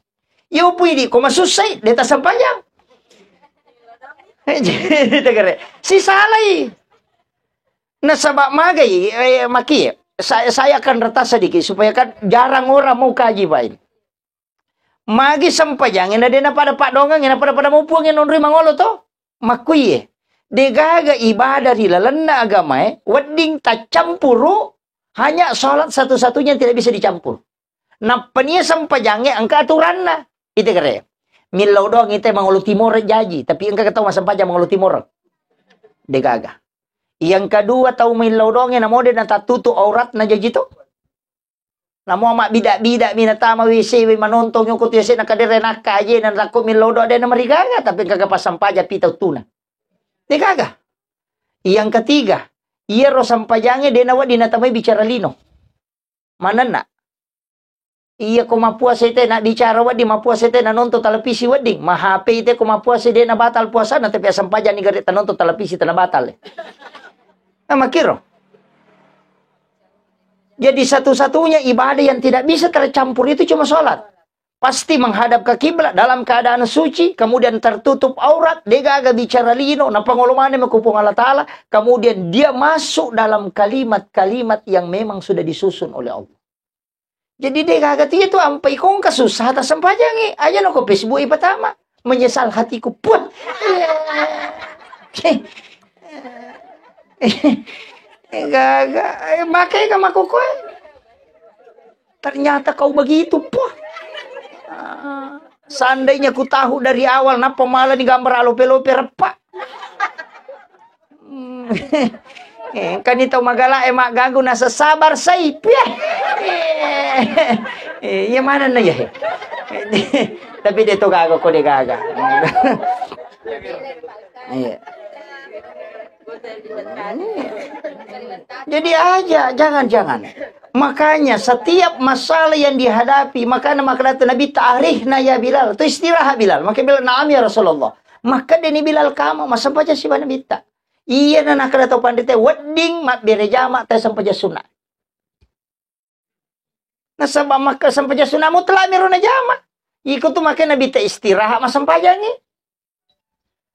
Iya upu idi ko masussai, deta sempajang. Sisalai. Nasaba magai, eh, maki, saya, saya akan retas sedikit supaya kan jarang orang mau kaji, Pak, ini. Magi sempajangnge na de napada paddoangeng, na pada-pada mau Puangnge nonroi mangolo to? Makkuiye. Degaga ibadah ri lalenna agamae wedding taccampuru, hanya sholat satu-satunya yang tidak bisa dicampur. Nappania sempajangnge engka aturanna. Ite kere. Millau doang ite mangolo timoro jaji, tapi engka ketau massempajang mangolo timoro. Degaga. Yang kedua, tau millau doangnge namo de' natattutu auratna jaji to. Namo mabbida-bida mi natama W C we manontong yoko tu yase' nakadere nakka aje na takko millau doang de' namarigaga, tapi engka ga passampaja pita uttuna. De' gaga. Yang ketiga, iyaro sampajangnge de' nawedding natamai bicara lino. Manenna. Iya ko mappuasa te na bicara wedding, mappuasa te na nonton televisi wedding, ma H P te ko mappuasa de' na batal puasana, tapi assampajang ni gare' tanonton televisi tena batal. Nah, makiro. Jadi satu-satunya ibadah yang tidak bisa tercampur itu cuma sholat. Pasti menghadap ke kiblat dalam keadaan suci, kemudian tertutup aurat, de' gaga bicara lino, napangolo maneng ko Puang Allah Ta'ala, kemudian dia masuk dalam kalimat-kalimat yang memang sudah disusun oleh Allah. Jadi de' gaga tu iya tu ampai kongka susah ta sempajangi. Aja no ko Facebook ipatama. Menyesal hatiku. Puh. Gaga. Eh, makai ka makokoe. Ternyata kau begitu. Puh. Ah, seandainya ku tahu dari awal, napa malah ni gambar alope-lope reppa. Hmm. Eh, engkani tau magala e magganggu nasa sabar sai. Piye. Eh, iya manenna ya. Tapi de' to gaga ko de' gaga. Iya. Jadi aja, jangan-jangan. Makanya setiap masalah yang dihadapi, makanya maka kata Nabi, "Ta'arihna ya Bilal." Itu istirahat Bilal. Maka Bilal, "Na'am ya Rasulullah." Maka deni Bilal, "Kamu massempajang siba Nabitta." Iya na nakkeda tau panrita, wedding mabbere jama te sempajang sunna. Nasaba makka sempajang sunna mutlak mi ro najama. Iko tu makanya Nabitta istirahat massempajangi.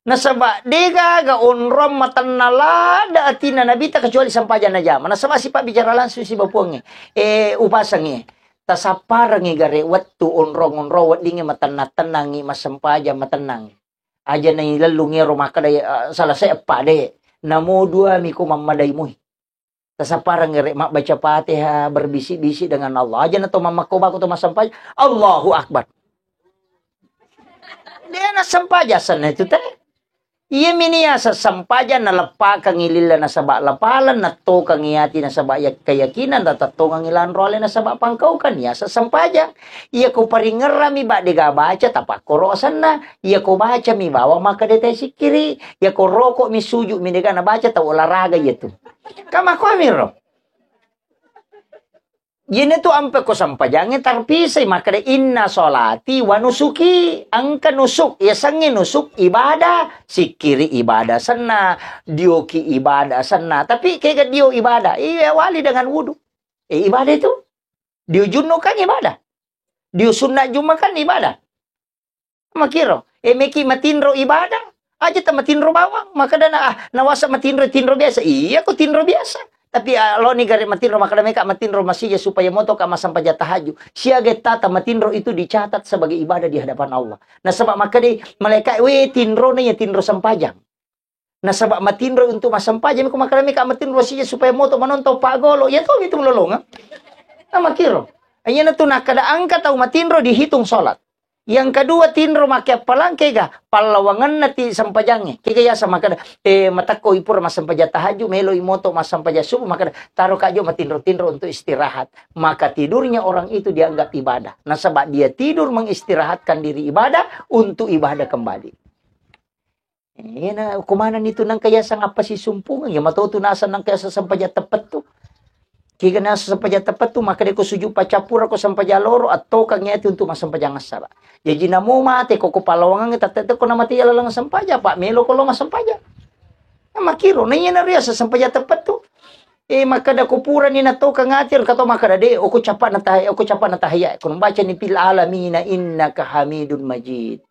Nasaba de gaga onrong matenna ladde atinna Nabitta kecuali sempajang najama. Nasaba sipabbicara langsung siba Puangnge. Eh, upasengngi. Tasapparengngi gare wettu onrong-onrong weddingnge matenna-tennangngi massempajang matennangngi. Aja nailellung ero makkeda, eh, selesai eppa de. Namo dua miko mammadai mui. Tasappareng ere mabbaca Fatihah berbisik-bisik dengan Allah. Aja na to mammakko bako to massempajang, Allahu Akbar. De nassempajang asenna itu te. Iya mini asa sempajang naleppakengngi lilla nasaba lapaleng, nattokengngi ati nasaba ya-, keyakinan, tatettongengngi lanro ale nasaba pangkaukan, iya asa sempajang. Iya ko paringerrami ba de ga baca, tapakkoro asenna. Iya ko bacami bawang makkeda te sikkiri. Iya ko roko mi, suju mi, de ga nabaca, tau olahraga iya tu. Kan makkuamiro. Iyana tu ampe ko sempajangnge tarpisai makkeda, "Inna sholati wa nusuki." Engka nusuk, yasengnge nusuk ibadah, sikkiri ibadah senna, dioki ibadah senna. Tapi kega dio ibadah? Iya wali dengan wudu. Eh, ibadah itu. Dio junno kan ibadah. Dio sunna juma kan ibadah. Makiro, eh, meki matinro ibadah, aja ta matinro bawang. Makkedana, "Ah, nawasa matinro, tinro biasa." Iya ko tinro biasa. Tapi, ah, loni gare matinro, makkeda meka matinro masija supaya motoka massempajang tahajud. Siaga tata matinro itu dicatat sebagai ibadah di hadapan Allah. Nasaba makkeda malaikat, "We, tinrona iya tinro sempajang." Nasaba matinro untuk massempajang, ko makkeda meka matinro sija supaya moto manontong pagolo, iya tomi tu melolongeng. Nah, makiro. Iyana tu nakkeda engka tau matinro dihitung sholat. Yang kedua, tinro make appalang kega pallawangenna ti sempajangnge. Kega yasa makkeda, eh, matekko ipura massempajang tahajud, melo imoto massempajang subuh, makkeda, taro kajo matinro-tinro untuk istirahat. Maka tidurnya orang itu dianggap ibadah. Nasaba dia tidur mengistirahatkan diri ibadah untuk ibadah kembali. Iyana, ko manenni tu nengka yaseng appasisumpungeng, iya mato tu naseng nengka yaseng sempajang teppettu. Kega naseng sempajang teppettu, makkeda ko sujud paccappura ko sempajang loro, attokengngi ati untuk massempajang assara. Jaji namo mate ko, ko pallawangengnge tette ko namate iya laleng sempajang, apa melo ko lo massempajang. Nah, makiro, na iyana riaseng sempajang teppettu. Eh, makkeda ko purani nattokeng ati, engka to makkeda, "De, oko capana tahe-, oko capana tahiyya." Ko bacani fil alamina innaka hamidun majid.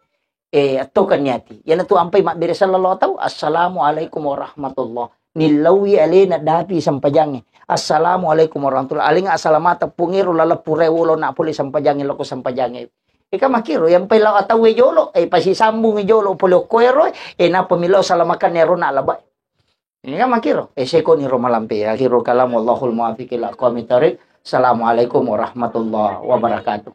Eh, attokenni ati. Iyana tu ampai mabbere sallallahu tau, "Assalamualaikum warahmatullah." Nillaui alena dapi sempajangnge. "Assalamualaikum warahmatullah." Alengnga assalamata pungero laleng purai wolo na pole sempajangnge loko sempajangnge. Eka makiro, yang pai lao atauwe jolo, eh, pasisambungi jolo pole okkoero, eh, napa milao salamakan ero na labai. Ini kan makiro. Eh, seko ni roma lampe. Akhirul kalam, wallahul muwaffiq ila aqwamit thariq. Assalamualaikum warahmatullahi wabarakatuh.